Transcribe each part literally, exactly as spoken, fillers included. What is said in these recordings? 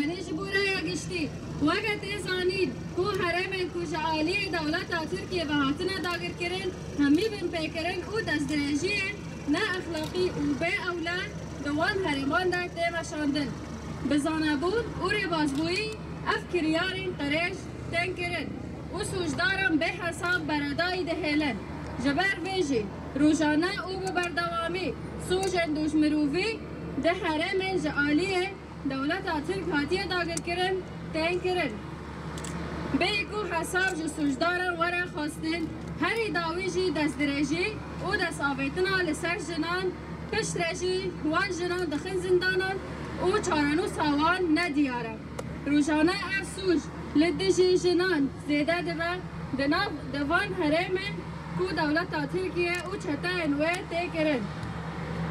Yanî ji bo raya giştî, weke tê zanîn ku herêmên ku ji aliyê dewleta Tirkiyê ve hatine dagirkirin, hemî binpêkirin û destdirêjiyên ne exlaqî û bê ewle di wan herêman de tê meşandin. Bi zanebûn û rêbazbûyî ev kiryarên qirêj tên kirin û sûcdaran bê hesab beredayî dihêlin. Ji ber vê jî rojane û bi berdewamî sûcên dijmirovî di herêmên ji aliyê dewleta Tirk hatiye dagirkirin, tên kirin. Bê ku hesab ji sûcdaran were xwestin, herî dawî jî destdirêjî û destavêtina li ser jinan, piştre jî wan jinan dixin zindanan û çarenûsa wan ne diyar e. Rojane ev sûc li dijî jinan zêde dibe, di nav, di van herêmên ku dewleta Tirkiye û çeteyên wê tê kirin.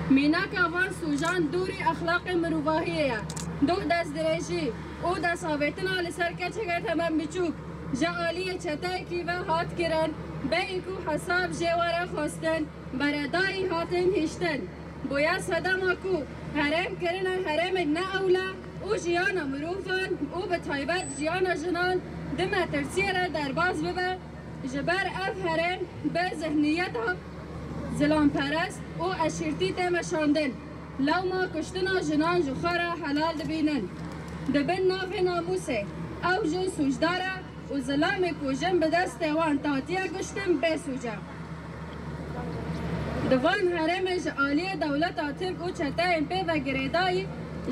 Mînaka van sûcan dûrî exlaqê mirovahiyê ye. Dûr destdirêjî û destavêtina li ser keçeke temen biçûk ji aliyê çeteyekî ve hat kirin, bêyî ku hesab jê were xwestin, beredayî hatin hiştin. Bûye sedema ku herêm kirine herêmek ne ewle û jiyana mirovan û bi taybet jiyana jinan di metirsiyê re derbas bibe, ji ber ev herêm bi zihniyeta zilamperest û eşîrtî tê meşandin. Lewma kuştina jinan ji xwe re helal dibînin. Di bin navê namûsê ew jin sûcdar e û zilamê ku jin bi destê wan hatiye kuştin bêsûc e. Di van herêmê ji aliyê dewleta Tirk û çeteyên pê ve girêdayî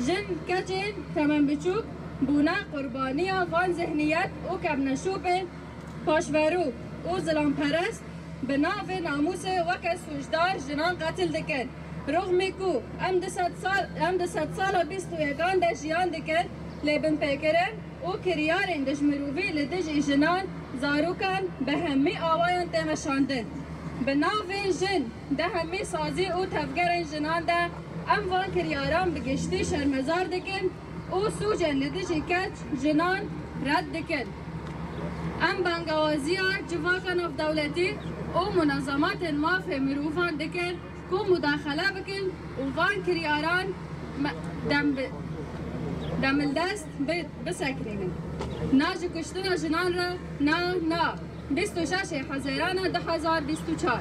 jin, keçên temenbiçûk bûne qurbaniya van zihniyet û kevneşopên paşverû û zilamperest bi navê namûsê weke sûcdar jinan qetil dikin. Rixmî ku em di sedsal, em di sedsala bîst û yekan de jiyan dikin, lê binpêkirin û kiryarên dijmirovî li dijî jinan, zarokan bi hemî awayan tê meşandin. Bi navê jin di hemî sazî û tevgerên jinan de em van kiryaran bi giştî şermezar dikin û sûcên li dijî keç, jinan red dikin. Em bangewaziya civaka navdewletî û munezematên mafê mirovan dikin ku mudaxele bikin û van kiryaran me-, dem bi-, demildest bi-, bisekinînin. Na ji kuştina jinan re, na, na. Bîst û şeş Hezêrana du hezar bîst û çar.